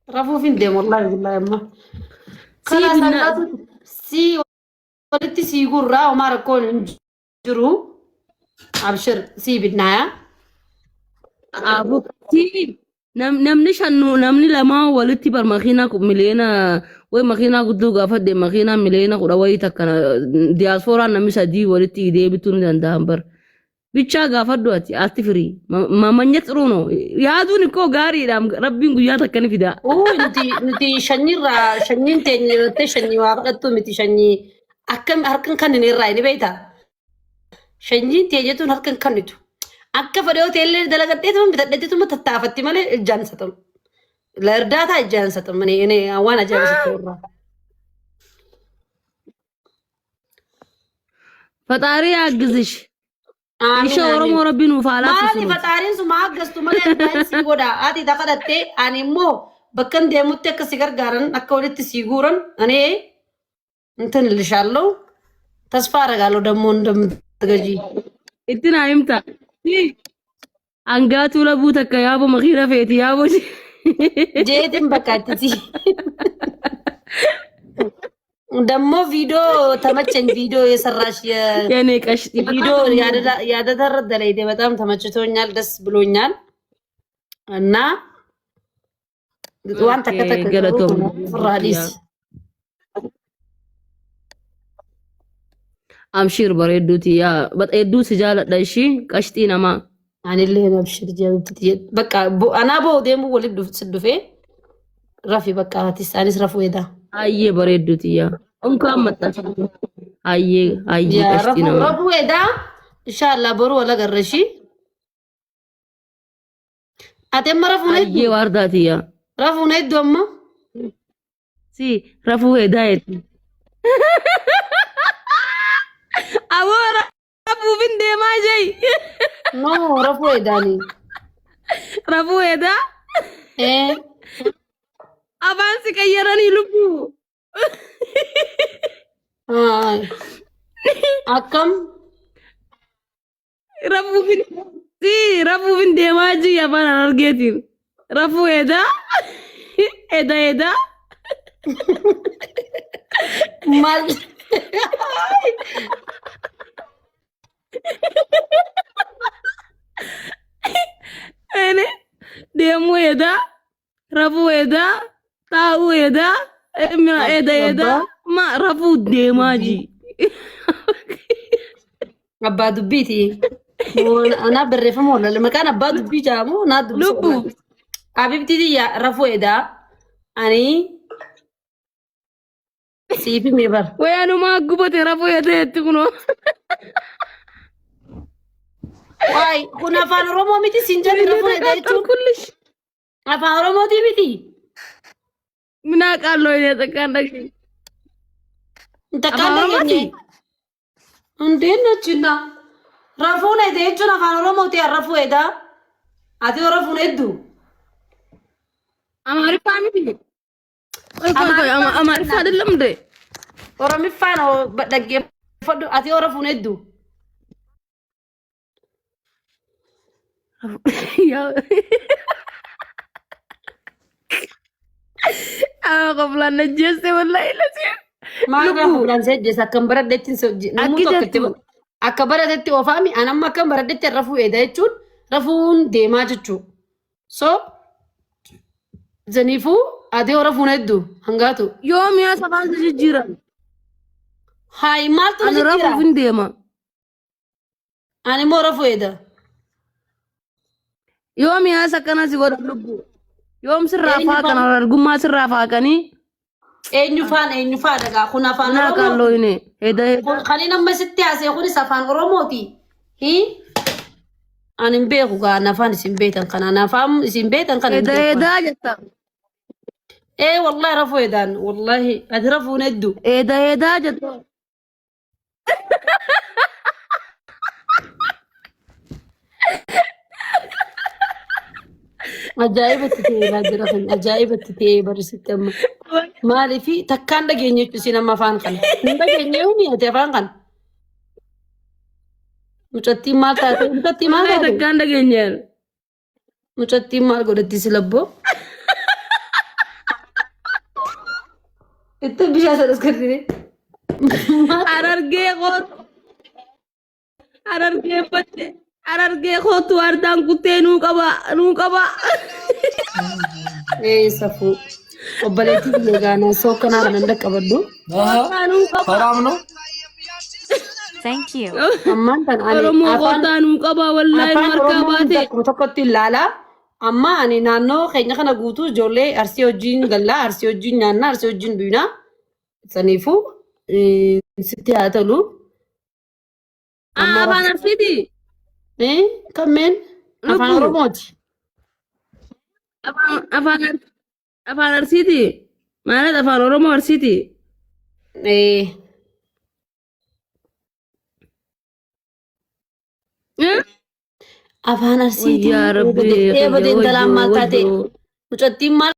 Rafuuf hin deemu wallaahi billaahi amma. Sii Kalaas binnaa hangaatu sii walitti sii gurraa homaa rakkoon hin jiru. Abshir sii binnaaya. Abu sii namni shannu namni lamaa walitti bar makiinaa miliyoona way makiinaa guddoo gaafadhe makiinaa miliyoona kudha wayii takka diyaasfooraan namni sadii walitti idee bituu ni danda'an bar. Bichaa gaafadhu ati ati firii mamanya xiruu no yaaduun ikkoo gaariidha rabbiin guyyaa takka ni fidaa. Uu nuti nuti shanyiirraa shanyiin teenya jettee shanyii waa kadhattu miti shanyii akkam harkan kan hin irraa ni beektaa. Shanyiin teenya tun harkan kannitu. Akka fedhe hoteellee dalagadheetuma bitadheetuma tattaafatti malee ijaan satamu. Lerdaataa ijaan satamu. Waan ajaa'iba sitti irraa. Faxaarii yaaggizish. Aamin Ishee aamin. Oromoo rabbi nuuf haa Maali laaffisu. faxaariin suma aggastu malee abbaan sii godha. Ati ta kadhattee ani immoo bakka hin deemutti akka si gargaaran akka walitti sii guuran ani እንትን እልሻለሁ ተስፋ አደርጋለሁ ደግሞ እንደምትገዢ። Itti naa himta. Hangaatuu labuu takka yaaboo makiina feeti yaaboo. ጄትን በቃ እትሲ ደግሞ ቪዲዮ ተመቸኝ። ቪዲዮ የሰራሽ የኔ ቀሽጢ ቪዲዮ ያደተረደለይቴ በጣም ተመችቶኛል፣ ደስ ብሎኛል። እና ዋን ተከተከ ገለቶም ፍራዲስ Amshiir bareedduuti yaa hedduu si jaaladha ishii qashxii namaa. Anillee abshir jedhamti በቃ አና ቦ ደሙ ወሊድ ስዱፌ ረፊ በቃ አቲስ አኒስ ረፉ ሄዳ Ayyee bareedduuti yaa unkaan maxxansa. Ayyee ayyee ያ qashxii ረፉ namaa. ረፉ ሄዳ ኢንሻአላህ ቦሩ ወላ ገረሺ አቴማ ረፉ ነዱ Ayyee waardaati yaa. ረፉ ነዱ አማ Si rafuu hedaa jetti. Aboo rafuuf hin deemaa jei. ኖ ረፉ ሄዳኒ Rafuu hedaa እ afaan si qayyaranii lubbuu. አይ akkam Rafuuf hin si rafuuf hin deemaa jei afaan argeetiin. Rafuu hedaa heda hedaa. maal Ene deemuu hedaa rafuu hedaa taa'uu hedaa heda hedaa ma rafuu deemaa dubbii jei. abbaa dubbiiti anaa barreeffama wallaalle maqaan abbaa dubbii jedhamu naa dubbisa Lubbuu. wallaalle abibti tiyya rafuu edaa ani siif himee bara Wayanumaa gubate rafuu hedaa kunoo. waay kun afaan oromoo miti siin jedhe rafuu edaa jechuun Kullish. afaan oromootii miti ምን አውቃለሁ እኔ ጠቃለሽ takkaan Afaan dhageenye Oromooti? እንዴት ነችና rafuun edaa jechuun afaan oromooti rafuu edaa ati yoo rafuun hedduu አማሪፋ miti? ቆይ ቆይ ቆይ አማሪፋ አይደለም እንዴ? Oromiffaan dhaggeeffadhu ati yoo rafuun hedduu ያው አዎ ቆፍላን ነጀሴ ወላሂ ለሲ Maal Lubbuu. irraa fuudhan seejjees akkam baradhetti namuu Akki tokko itti jettu. akka baratetti ofaami anamma akkam baradhetti rafuu eeda jechuun rafuun deemaa jechuu. So zaniifuu ati yoo rafuun hedduu hangaatu. Yoom yaa safaan si jijjiiran? Hayi maaltu na Ani jijjiira? rafuuf hin deema. Ani immoo rafuu eeda. Yoom yaas akkana si godhan lubbuu? Yoom sirraa Eenyu faaqan faana? argummaa sirraa faaqanii? Eenyu faana eenyu faana gaa kun afaan Naa Oromooti. qallooyne heda heda. Kun kan inni amma sitti haasa'e kunis afaan Oromooti. Hi? Ani hin beeku gaa ani afaan isin beektan kana ani afaan isin beektan kana hin Heda beeku. hedaa jetta. Ee wallahi rafuu edaan wallahi ati rafuun hedduu. Heda hedaa jetta. Ajaa'ibatti ta'ee laa jira kun ajaa'ibatti ta'ee barisitti amma. Maaliif takkaan dhageenye jechuun isin amma afaan kana. Hin dhageenye yoomii ati afaan kana. Mucattiin maal taate? Mucattiin maal Wallahi taate? takkaan dhageenyeen. Mucattiin maal godhatti si labboo? Itti bishaan sana iskirtine. Harargee kootu. Harargee badde. Harargee kootu ardaan kuttee nuu qaba nuu qaba. Ee safuu. Obboleettii biyya gaanaa soo kanaa kanan dhaqqabadhu. Kootaa nuu qaba. ሰላም ነው። Thank you. Ammaan tan ani Oromoo afaan kootaa nuu qaba wallaahi nu afaan harkaa Oromoo baate. akkuma tokkotti ilaala. Amma ani naannoo keenya kana guutuu ijoollee Arsii wajjin gallaa, Arsii wajjin nyaannaa, Arsii wajjin duynaa. Saniifuu sitti haa tolu. Amma Afaan Arsiiti. Kammeen afaan Lubbuu. Oromooti. Afaan afaan afaan Arsiiti. Maalat afaan Oromoo Arsiiti. Eh? Afaan Arsiiti. Wayyaa Rabbi Eebade intalaan maal taate? wayyoo. Mucattiin maal